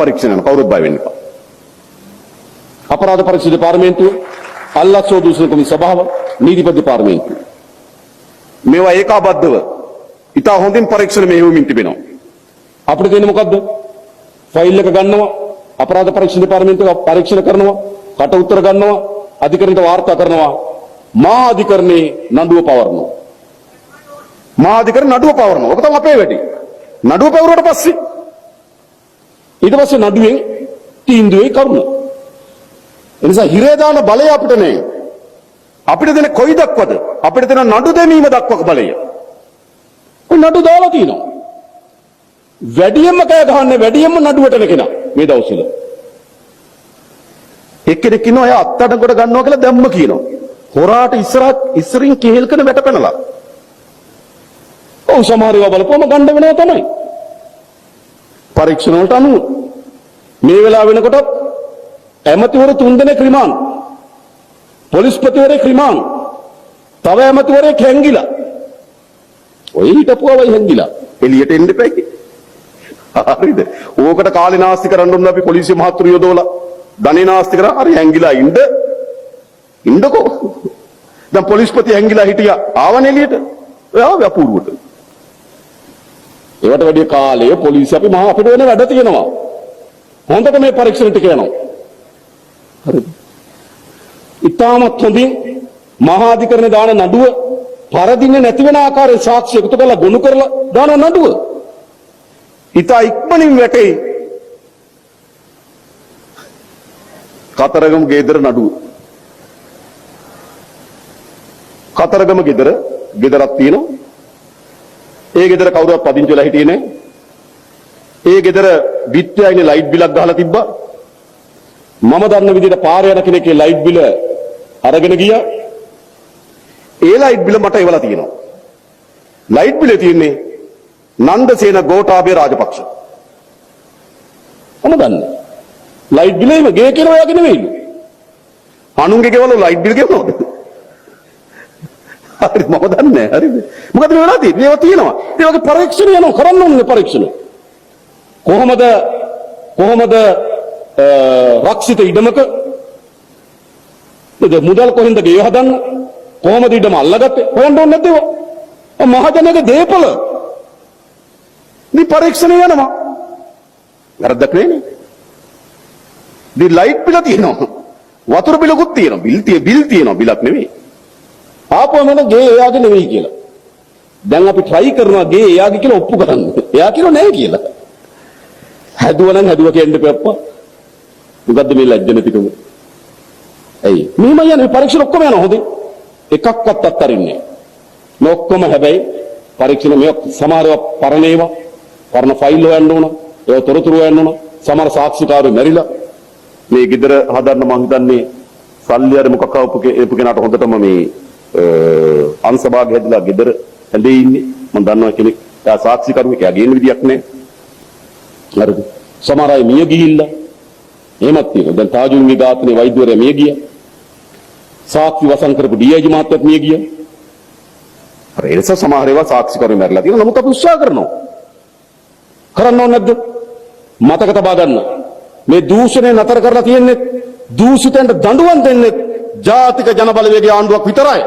පරීක්ෂණ යනවා. කවුරුත් බය වෙන්න එපා. අපරාධ පරීක්ෂණ දෙපාර්තමේන්තුව, අල්ලස් හෝ දූෂණ කොමිසම සභාව, නීතිපති දෙපාර්තමේන්තුව. මේවා ඒකාබද්ධව ඉතා හොඳින් පරීක්ෂණ මෙහෙයුමින් තිබෙනවා. අපිට තියෙන්නේ මොකද්ද? ෆයිල් එක ගන්නවා, අපරාධ පරීක්ෂණ දෙපාර්තමේන්තුව පරීක්ෂණ කරනවා, කට උතර ගන්නවා, අධිකරණයට වාර්තා කරනවා, මහා අධිකරණේ නඩුව පවරනවා. මහා අධිකරණ නඩුව පවරනවා. ඔක තමයි අපේ වැඩේ. නඩුව පැවරුවට පස්සේ ඊට පස්සේ නඩුවෙන් තීන්දුවේ කරුණ. ඒ නිසා හිරේ දාන බලය අපිට නෑ. අපිට දෙන කොයි දක්වද? අපිට දෙන නඩු දැමීම දක්වක බලය. ඔය නඩු දාලා තියෙනවා. වැඩියෙන්ම කෑ ගහන්නේ වැඩියෙන්ම නඩුවට එන කෙනා මේ දවස්වල. එක්කෙනෙක් ඉන්නවා, එයා අත්අඩංගුවට ගන්නවා කියලා දැම්ම කියනවා. හොරාට ඉස්සරහ ඉස්සරින් කෙහෙල් කන වැට පැනලා. ඔව්, සමහර ඒවා බලපුවම ගන්න වෙනවා තමයි. පරීක්ෂණ වලට අනුව මේ වෙලාව වෙනකොට ඇමතිවරු තුන්දෙනෙක් රිමාන්ඩ්. පොලිස්පතිවරයෙක් රිමාන්ඩ්. තව ඇමතිවරයෙක් හැංගිලා. ඔය හිටපු අයයි හැංගිලා. එළියට එන්න එපා. හරිද? ඕකට කාලේ නාස්ති කරන්න ඕන අපි පොලිසිය මහත්තුරු යොදවලා ධනෙ නාස්ති කරා. හරි, හැංගිලා ඉන්න. ඉන්නකෝ. දැන් පොලිස්පති හැංගිලා හිටියා. ආවනේ එළියට. ඔය ආවේ අපූර්වට. ඒවට වැඩිය කාලය පොලිසිය අපි මහා අපිට වෙන වැඩ තියෙනවා. හොඳට මේ පරීක්ෂණ ටික යනවා. හරිද? ඉතාමත් හොඳින් මහා අධිකරණේ දාන නඩුව පරදින්නේ නැති වෙන ආකාරයේ සාක්ෂි එකතු කරලා ගොනු කරලා දාන නඩුව. ඉතා ඉක්මනින් වැටේ කතරගම ගෙදර නඩුව. කතරගම ගෙදර ගෙදරක් තියෙනවා. ඒ ගෙදර කවුරුවත් පදිංචි වෙලා හිටියේ නෑ. ඒ ගෙදර විත්‍යයිනේ ලයිට් බිලක් ගහලා තිබ්බා. මම දන්න විදිහට පාර යන කෙනෙක්ගේ ලයිට් බිල අරගෙන ගියා. ඒ ලයිට් බිල මට එවලා තියෙනවා. ලයිට් බිලේ තියෙන්නේ නන්දසේන ගෝඨාභය රාජපක්ෂ. මම දන්නේ. ලයිට් බිලේම ගේ කියලා ඔයාගේ නෙවෙයිලු. අනුන්ගේ ගෙවල ලයිට් බිල් ගෙවනවද? හරි, මම දන්නේ නැහැ. හරිද? මොකද මේ වෙලා තියෙන්නේ? මේවා තියෙනවා. ඒ වගේ පරීක්ෂණ යනවා, කරන්න ඕනේ පරීක්ෂණ. කොහොමද කොහොමද රක්ෂිත ඉඩමක නේද මුදල් කොහෙන්ද ගේ හදන්න? කොහොමද ඉඩම අල්ලගත්තේ? හොයන්න ඕනේ නැද්ද ඒවා? මහජනගේ දේපල. මේ පරීක්ෂණ යනවා. වැරද්දක් නෑනේ. දී ලයිට් බිල තියෙනවා. වතුර බිලකුත් තියෙනවා. බිල් තිය බිල් තියෙනවා, බිලක් නෙවෙයි. ආපුවම එන ගේ එයාගේ නෙවෙයි කියලා. දැන් අපි try කරනවා ගේ එයාගේ කියලා ඔප්පු කරන්න. එයා කියනවා නෑ කියලා. හැදුවා නම් හැදුවා කියන්න එපා අප්පා. මොකද්ද මේ ලැජ්ජ නැතිකම? ඇයි? මෙහෙම යන්නේ මේ පරීක්ෂණ ඔක්කොම යනවා හොඳේ. එකක්වත් අත්හරින්නේ නෑ. මේ ඔක්කොම හැබැයි පරීක්ෂණ මේ සමහරව පරණ ඒවා, පරණ ෆයිල් හොයන්න ඕන. ඒවා තොරතුරු හොයන්න ඕන. සමහර සාක්ෂිකාරයෝ මැරිලා. මේ ගෙදර හදන්න මං හිතන්නේ සල්ලි හරි මොකක් ආවපු කෙනාට හොඳටම මේ අංශභාග හැදිලා ගෙදර ඇඳේ ඉන්නේ. මං දන්නවා කෙනෙක්. එයා සාක්ෂිකරුවෙක්. එයා ගේන්න විදියක් නෑ. හරිද? සමහර අය මිය ගිහිල්ලා එහෙමත් තියෙනවා. දැන් තාජුන්ගේ ඝාතනයේ වෛද්‍යවරයා මිය ගියා. සාක්ෂි වසන් කරපු ඩීඅයිජී මහත්තයත් මිය ගියා. හරි, ඒ නිසා සමහර ඒවා සාක්ෂිකරු මැරිලා තියෙනවා. නමුත් අපි උත්සාහ කරනවා. කරන්න ඕනේ නැද්ද? මතක තබා ගන්න. මේ දූෂණය නතර කරලා තියෙන්නේ, දූෂිතයන්ට දඬුවම් දෙන්නේ ජාතික ජන බලවේගයේ ආණ්ඩුවක් විතරයි.